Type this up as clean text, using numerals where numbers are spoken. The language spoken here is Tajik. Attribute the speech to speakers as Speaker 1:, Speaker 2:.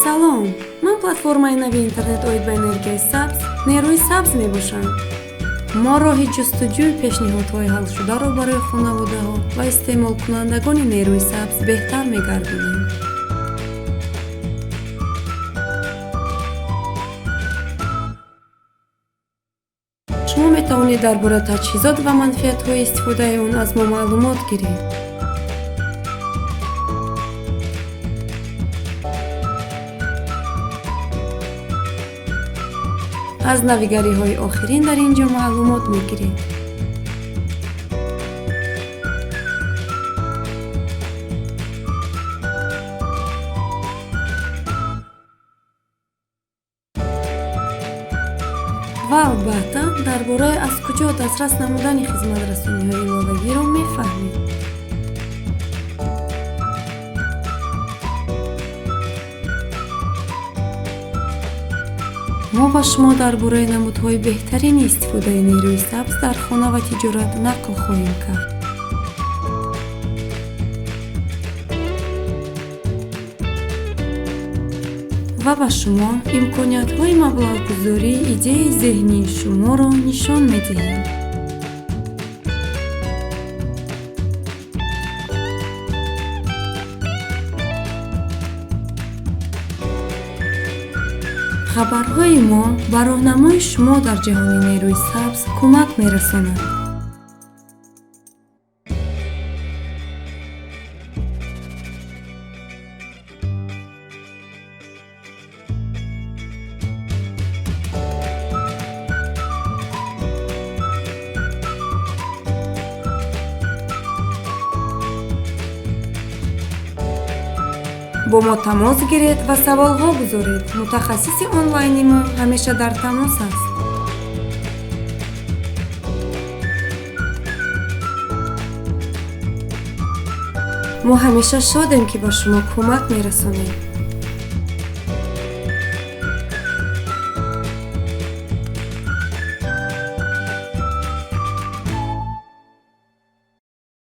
Speaker 1: Салом, ман платформаи нави интернет оид ба энергияи сабз, нерӯи сабз мебошам. Мо роҳи ҷустуҷӯи пешниҳодҳои ҳалшударо барои хонаводаҳо ва истеъмолкунандагони нерӯи сабз беҳтар мегардонем. Шумо метавонед дар бораи таҷҳизот ва манфиатҳои истифодаи он аз мо маълумот гиред. Аз навигариҳои охирин дар ин ҷо маълумот мегиред. Ва албатта, дар бораи аз куҷо дастрас намудани хизматрасониҳои иловагиро мефаҳмед. Мо ба шумо дар бораи намудҳои беҳтарини истифодаи нерӯи сабз дар хона ва тиҷорат нақл хоҳем кард. Ва ба шумо имкониятҳои маблағгузории идеяи зеҳнии шуморо нишон медиҳем. Хабарҳои мо ба роҳнамои шумо дар ҷаҳони нерӯи сабз кӯмак мерасонад. Бо мо тамос гиред ва саволҳо гузоред. Мутахассиси онлайни мо ҳамеша дар тамос аст. Мо ҳамеша шодем, ки ба шумо кӯмак мерасонем.